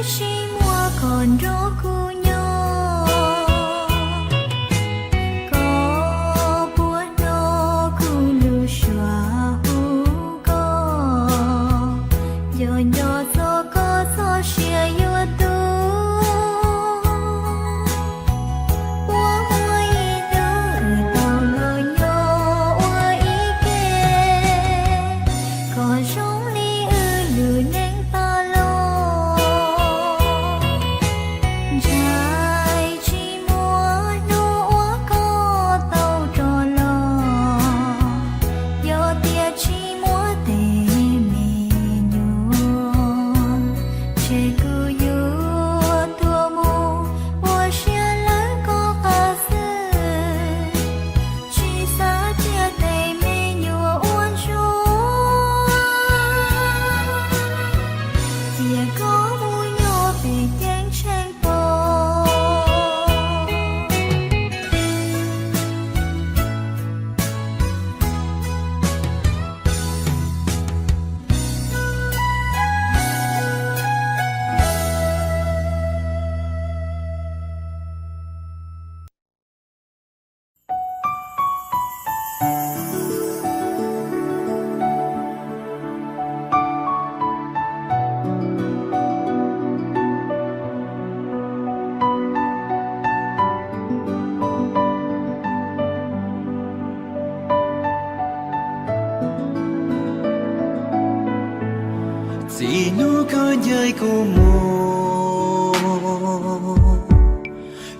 Tsis muaj koj nrog kuv nyob, koj puas hnov kuv lub suab hu koj? Nco nco txog koj txoj sia yuav tu, puas muaj ib hnub wb tau los nyob ua ib ke, koj zoo li wb lub neej tas los. Ntshai tsis muaj hnub uas koj tau rov los, yog tias tsis muaj tej me nyuam, ntshe kuv yuav tuag mus ua siab lawv koj qab xwb. Tsis xav cia tej me nyuam ua ntsuag, cia koj mus nyob pem ceeb tsheej pog. Txij hnub koj ncaim kuv mus,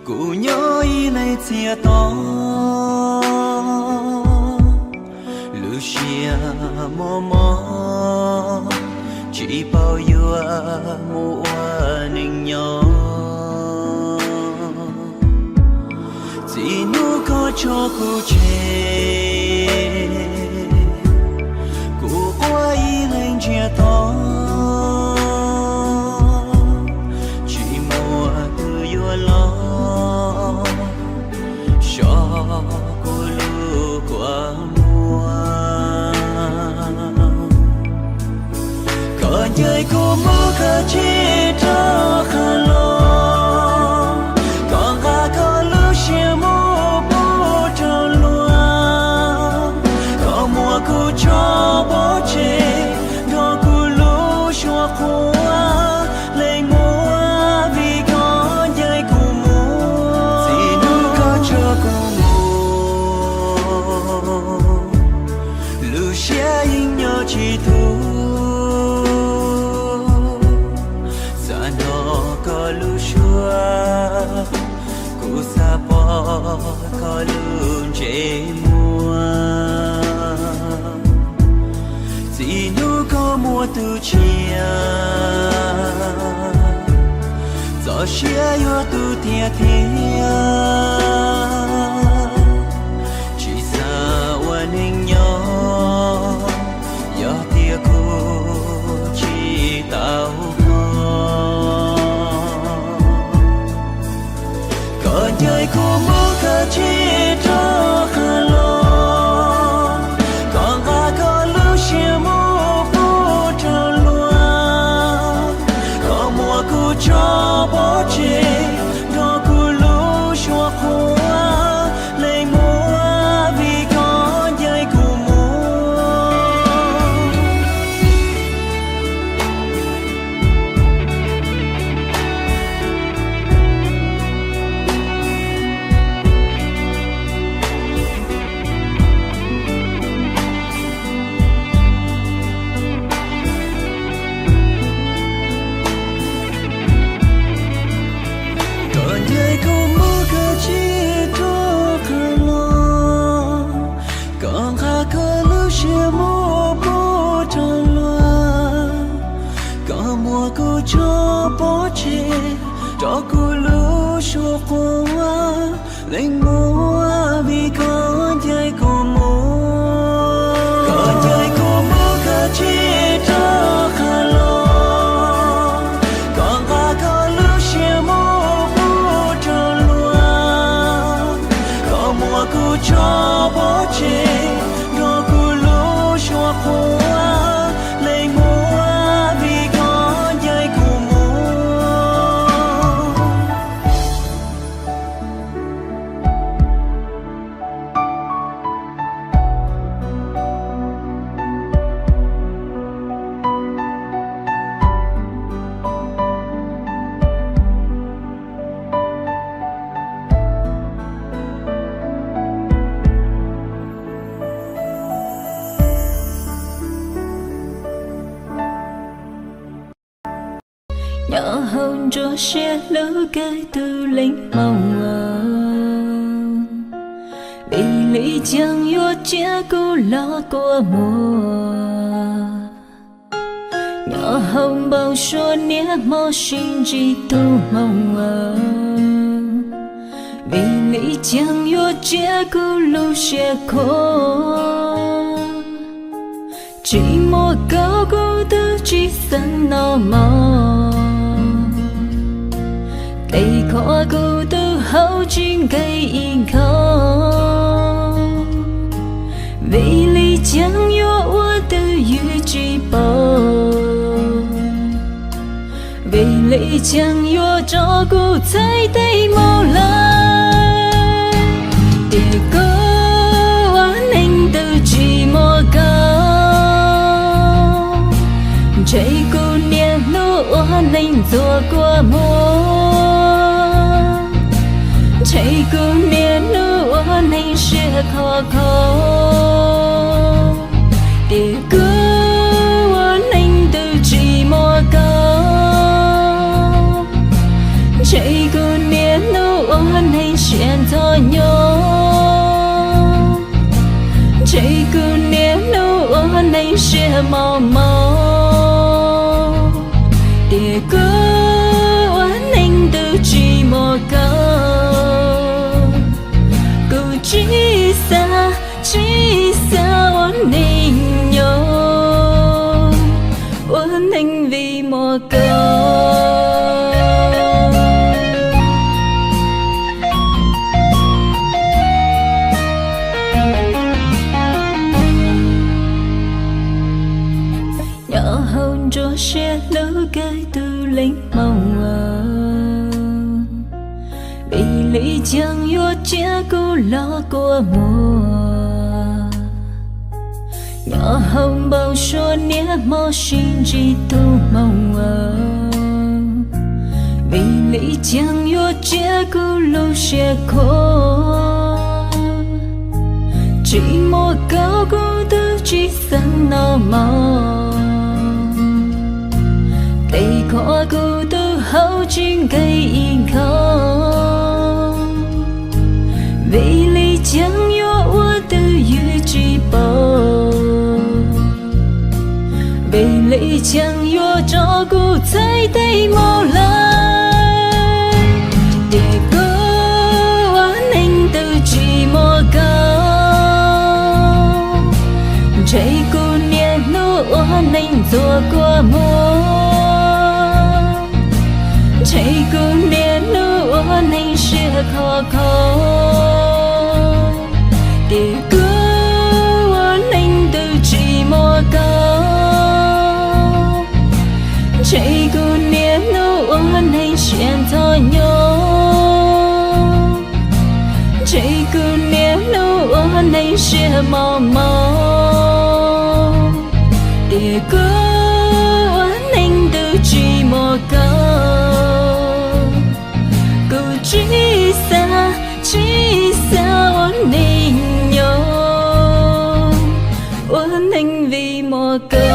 kuv nyob ib leeg txias to, lub siab mos mos, tsis paub yuav mus ua neej nyob. Txij hnub koj tso kuv tseg, kuv quaj ib leeg ntsiag to, tsis muaj tus yuav los so kuv lub kua muag. Koj ncaim kuv mus koj tsis rov qab los, koj nqa koj lub siab mus pub rau luag, koj muab kuv tso pov tseg nrog kuv lub suab qhuav, leej muab vim koj ncaim kuv mus. Txij hnub koj tso kuv mus, lub siab yeej nyob tsis tu. Xav hnov koj lub suab, kuv xav pom koj lub ntsej muag. Txij hnub koj muaj tus tshiab, txoj sia yuav tu tiag tiag. Tsis xav ua neej nyob yog tias kuv tsis tau koj. Koj ncaim kuv mus koj tsis rov qab los, koj nqa koj lub siab mus pub rau luag, koj muab kuv tso pov tseg nrog kuv lub suab qhuav, leej muab vim koj ncaim kuv mus. Koj ncaim kuv mus koj tsis rov qab los, koj nqa koj lub siab mus pub rau luag, koj muab kuv tso pov tseg rau kuv lub suab qhuav, leej muab vim koj ncaim kuv mus. Koj ncaim kuv mus koj tsis rov qab los, koj nqa koj lub siab mus pub rau luag, koj muab kuv tso pov tseg nrog kuv lub suab qhuav, leej muab vim koj ncaim kuv mus. Nyob hauv nruab siab hlub kawg tus leej hmoov, vim li cas yuav cia kuv los kua muag. Nyob hauv npau suav niaj hmo sib ntsib tus hmoov, vim li cas yuav cia kuv lub siab khuav. Tsis muaj koj kuv twb tsis xeeb noj mov, tes khuav kuv twb haus tsis nkees ib nkhaus. Vim li cas yuav ua twj ywm tsis pom, vim li cas yuav tso kuv txhais tes mus lawm. Tiam kuv ua neeg twg tsis muaj koj, ntshe kuv niaj hnub ua neeg ntxuag kua muag, ntshe kuv niaj hnub ua neeg siab khov kho. Tiam kuv ua neeg twg tsis muaj koj, ntshe kuv niaj hnub ua neeg siab ntxhov nyob, ntshe kuv niaj hnub ua neeg siab mos mos. Tiam kuv ua neeg twg tsis muaj koj, kuv tsis xav, tsis xav ua neeg nyob, ua neeg vim muaj koj. Nyob hauv nruab siab hlub kawg tus leej hmoov, vim li cas yuav cia kuv los kua muag. Nyob hauv npau suav niaj hmo sib ntsib tus hmoov, vim li cas yuav cia kuv lub siab khuav. Tsis muaj koj kuv twb tsis xeeb noj mov, tes khuav kuv twb haus tsis nkees ib nkhaus. Vim li cas yuav ua twj ywm tsis pom, vim li cas yuav tso kuv txhais tes mus lawm. Tiam kuv ua neeg twg tsis muaj koj, ntshe kuv niaj hnub ua neeg ntxuag kua muag, ntshe kuv niaj hnub ua neeg siab khov kho. Tiam kuv ua neeg twg tsis muaj koj, ntshe kuv niaj hnub ua neeg siab ntxhov nyob, ntshe kuv niaj hnub ua neeg siab mos mos. Tiam kuv ua neeg twg tsis muaj koj, kuv tsis xav, tsis xav ua neeg nyob, ua neeg vim muaj koj.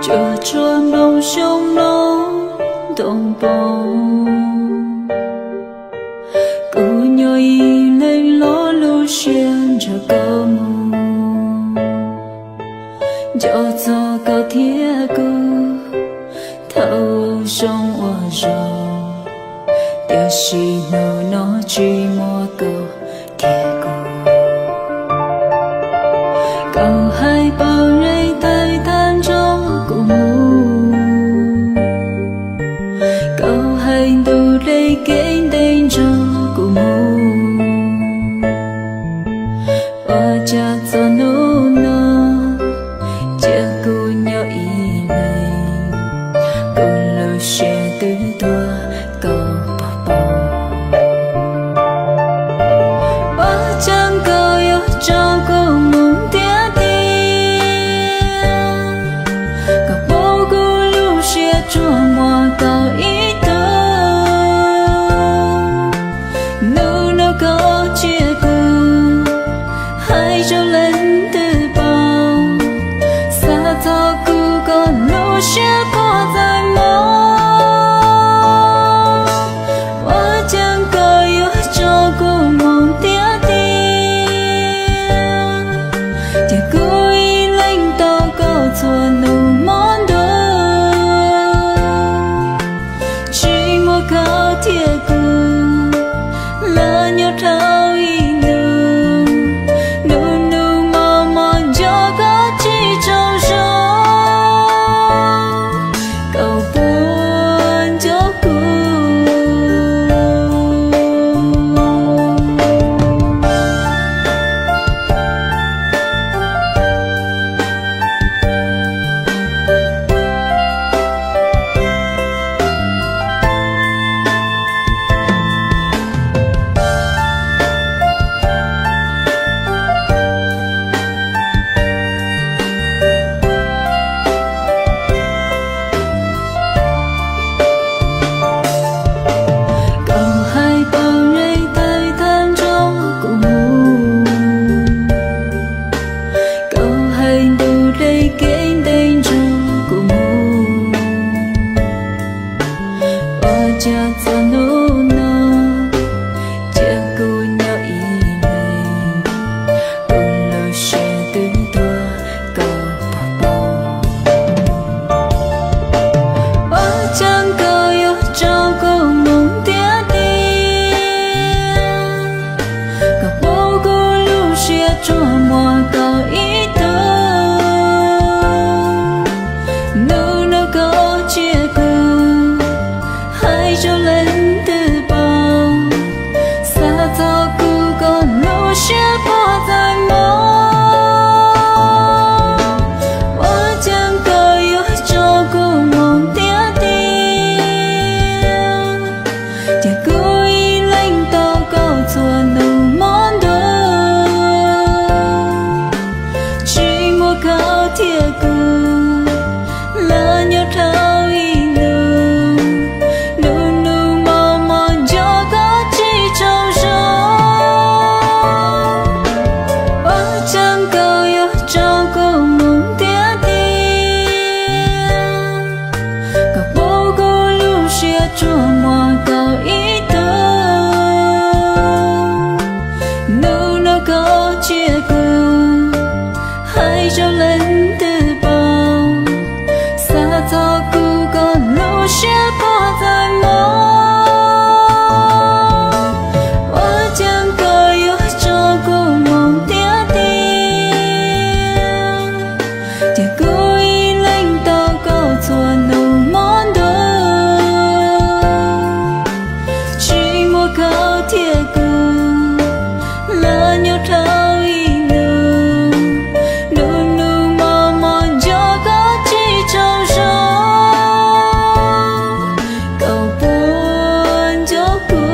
Cuaj tshuab nplooj xyoob mloog ntoo poob, kuv nyob ib leeg los lub siab nrog koj mus. Nco txog koj thiab kuv thaum zoo ua zog, tiam sis hnub no tsis muaj koj thiab kuv. Koj hais paus nqes tawm tag nrog kuv mus, koj hais ntuj dej kev ntev nrog kuv mus. Ua cas txog hnub no cia kuv nyob ib leeg, kuv lub siab twb tuag koj puas paub. tsuas muaj koj ib tug. Hnub no koj cia kuv hais rau leej twg paub, xav txog kuv koj lub siab pom txais mob. Ua cas koj yuav tso kuv mus tiag tiag, ces kuv ib leeg tau koj txhua hnub hmo ntuj. Tsis muaj koj thiab kuv, los nyob dhau ib ntus, nub nub hmo hmo nco koj tsis tsaug zog, koj puas nco kuv? Koj hais pauv nqe tawg tag nrho kuv mus, koj hais ntuj dej kev ntev nrog kuv mus. Ua cas txog hnub no cia kuv nyob ib leeg, kuv lub siab twb tuag, koj puas paub? Ua cas koj yuav tso kuv mus tiag tiag, koj paub kuv lub siab tsuas muaj koj ib tug. Hnub no koj cia kuv hais rau leej twg paub, xav txog kuv koj lub siab pom txais mob. Ua cas koj yuav tso kuv mus tiag tiag, ces kuv ib leeg tau koj txhua hnub hmo ntuj. Tsis muaj koj thiab kuv, los nyob dhau ib ntus, nub nub hmo hmo nco koj tsis tsaug zog. Ua cas koj yuav tso kuv mus tiag tiag, koj paub kuv lub siab tsuas muaj koj ib tug. Hnub no koj cia kuv hais rau leej twg paub, xav txog kuv koj lub siab pom txais mob. Ua cas koj yuav tso kuv mus tiag tiag, ces kuv ib leeg tau koj txhua hnub hmo ntuj. Tsis muaj koj thiab kuv, los nyob dhau ib ntus, nub nub hmo hmo nco koj tsis tsaug zog, koj puas nco kuv?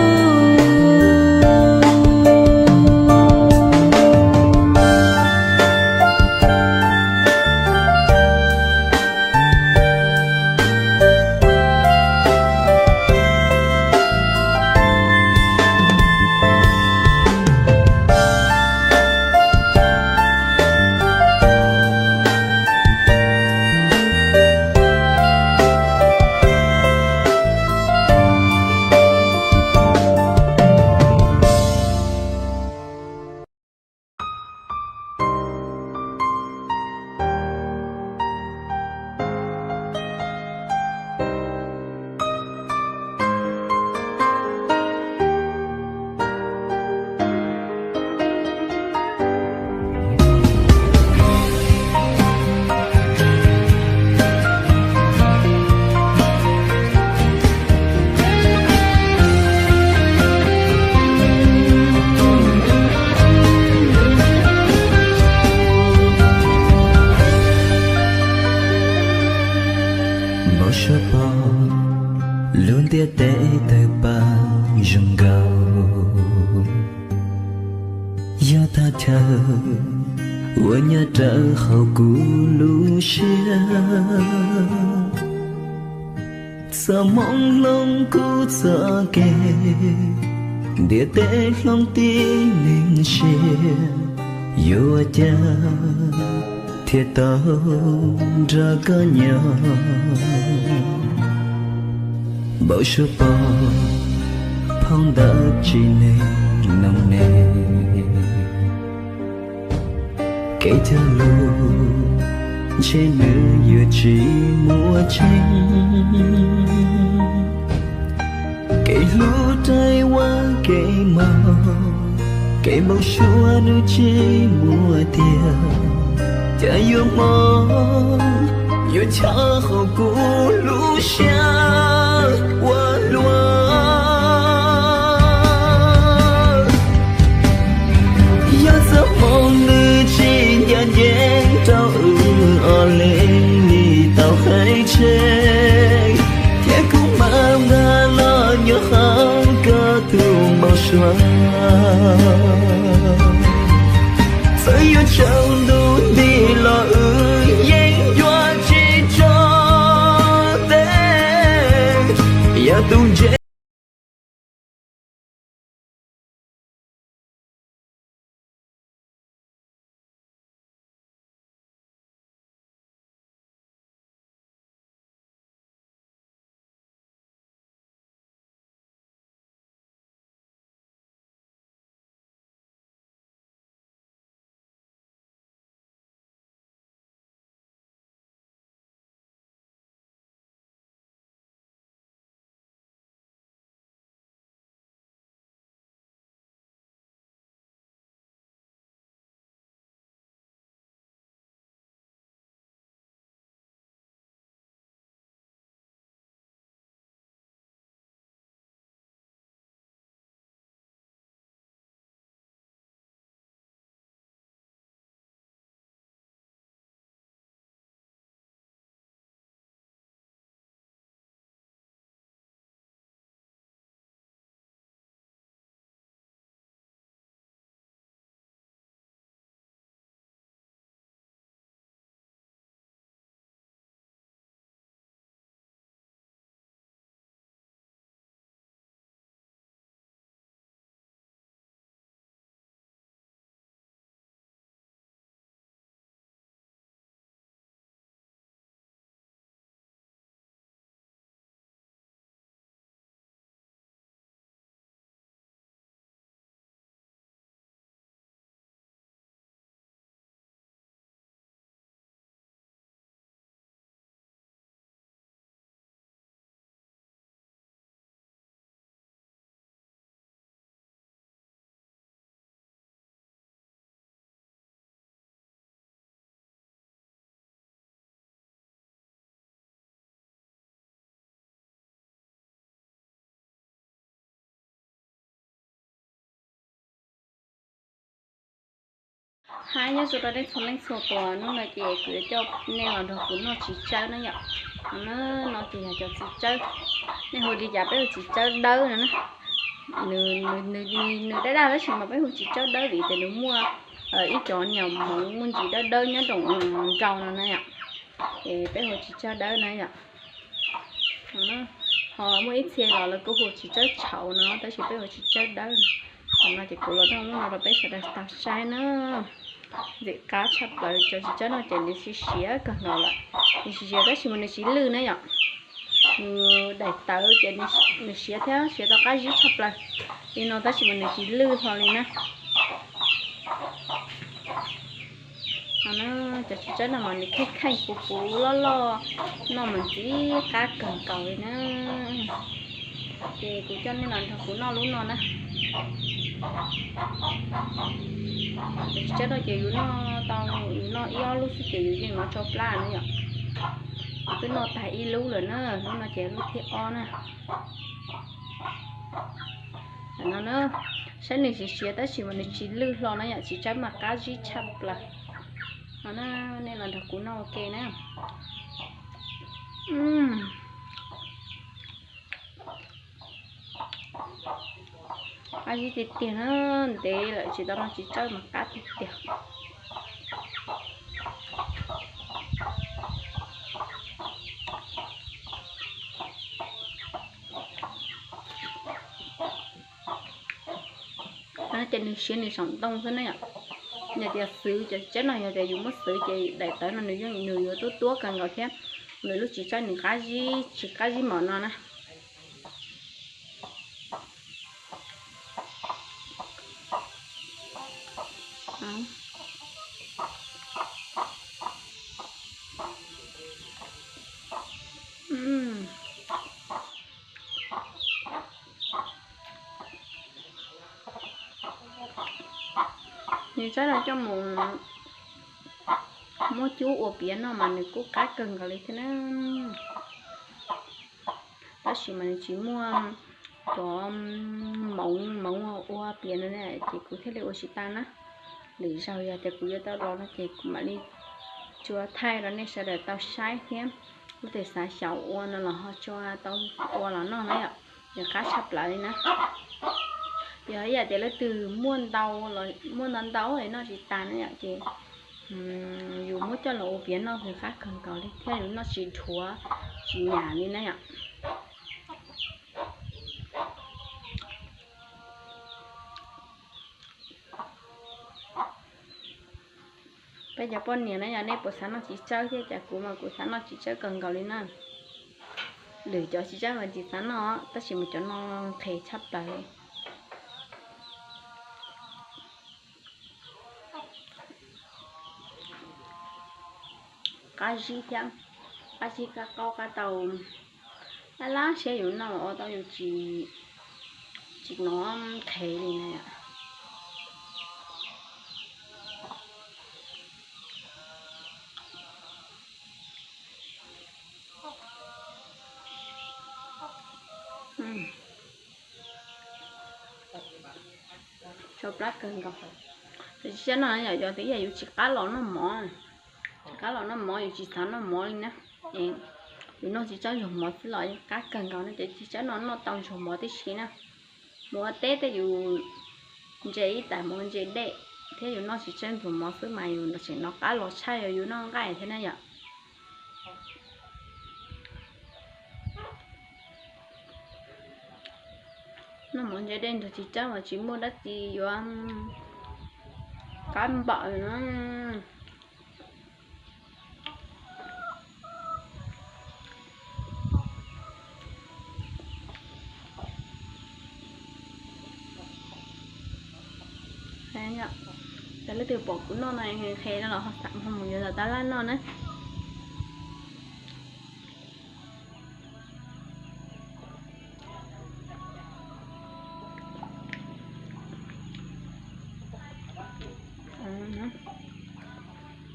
Npau suav pom lub ntiaj teb tawg paj zoo nkaus, yog thaj chaw uas nyob rawv hauv kuv lub siab. Txoj hmoov hloov kuv txoj kev, ntiaj teb hloov tib neeg sia, yuav ua cas thiaj tau nrog koj nyob. Npau suav pom phooj ywg tsis neeg noo ne, kev cog lus ntshe nws yuav tsis muaj tseeb. Kev hlub raws ua kev mob, kev npau suav nws tsis muaj tiag. Cas yuav mob, yuav tshaj hauv kuv lub siab ua luaj. Yog txoj hmoov nws tsis ncaj ncees rau wb, ob leeg li tau hais tseg, thiab kuv mam nqa los nyob hauv koj tus npau suav. Txawm yuav tsaus ntuj nti los wb yeej yuav tsis tso tes, yog tus ntse. Hais nyob zoo rau nej txhua leej txhua tus, hnub no ces kuv yuav coj nej los nrog kuv noj txiv tsawb na yom. No ces yog cov txiv tsawb, nej hu li cas peb hu txiv tsawb dawb no na. Nws daj daj tab sis mas peb hu txiv tsawb dawb vim tias nws muaj ib cov niag hmoov muaj ntsis dawb dawb nyob rau nraud no na yom. Ces peb hu txiv tsawb dawb na yom. Ho muaj ib txhia los lawv kuj hu txiv tsawb tshauv no tab sis peb hu txiv tsawb dawb. Thaum no ces kuv los noj no rau peb sawv daws tau saib na. Ntxim qab tshaj plaws, cov txiv tsawb no ces nws siav siav kawg nkaus lawm. Nws siav siav tab sis mas nws tsis lwj na yom. Nws daim tawv ces nws siav thiab siav tau qab zib tshaj plaws li no tab sis mas nws tsis lwj hlo li na. No na, cov txiv tsawb no mas nws kheej kheej puv puv loj loj, noj mas ntxim qab kawg nkaus li na. Ces kuv coj nej los nrog kuv noj lub no na. Cov txiv tsawb no ces yus noj tau, yus noj ib ob lub xwb ces yus yeej hnov tsau plab na yom. Kuv twb noj tag ib lub lawm na, lub no ces lub thib ob na. No na, saib nws siav siav tab sis mas nws tsis lwj hlo na yom, txiv tsawb mas qab zib tshaj plaws. No na, nej los nrog kuv noj ua ke na. Qab zib tiag tiag na, ntev lawm tsis tau noj txiv tsawb mas qab tiag tiag. Ces nws siav nws saum ntoo xwb na yom. Yog tias xwv cov txiv tsawb no, yog tias yus muab xwv ces daim tawv no nws yeej nws yuav tuab tuab kawg nkaus thiab nws lub txiv tsawb nws qab zib tsis qab zib mov no na. Nws txhob los coj mus muab cub ua piav noj mas nws kuj qab kawg nkaus li thiab na. Tab sis mas nws tsis muaj cov moov moov ua piav no ces kuv thiaj li ua tsis tau na. Lwm zaug yog tias kuv yuav tau los no ces kuv mam li tsuas thaij rau nej sawv daws tau saib thiab. Leej twg xav xyaum ua no los ho tsuas tau ua los noj na yom. Nws qab tshaj plaws li na. Yog ib yam tias leej twg muaj ntau, muaj ntau ntau noj tsis tas na yom ces yus muab coj los ua piav noj nws qab kawg nkaus li thiab yus noj tsis dhuav tsis nyam li na yom. Peb cov poj niam na yog nej puas xav noj txiv tsawb thiab? Cas kuv mas kuv xav noj txiv tsawb kawg nkaus li na. Lwm cov txiv tsawb mas tsis xav noj tab sis mas cov no nqhis tshaj plaws li. Qab zib thiab, qab zib qab qaub qab tau. Lab lab siab yus noj los ua tau yus tsis, tsis hnov nqhis li na. Tsau plab kawg nkaus. Txiv tsawb no yog yus tsis qab los noj mov, tsis qab los noj mov yus tsis xav noj mov li na. Yus noj txiv tsawb nrog mov xwb los yeej qab kawg nkaus no ces txiv tsawb no noj tau nrog mov tib si na. Mus ua teb tej yus ntse ib tais mus ua ntse dej thiab yus noj txiv tsawb nrog mov xwb mas yus tseem hnov qab los tshaj yog yus noj nqaij thiab na yom. Noj mov ntse dej nrog txiv tsawb mas tsis muaj dab tsi yuav qab npaum na. Yog leej twg pom kuv noj no qhia no los ho xav mus yuav tab laj noj na.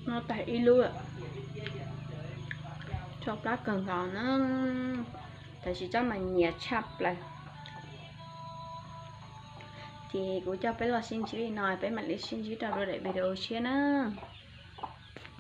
Noj tag ib lub, tsau plab kawg nkaus na. Tam sim no mas nyias tshaj plaws. Ces kuv coj peb los sib ntsib li no, peb mam li sib ntsib rau lwm daim video tshiab na.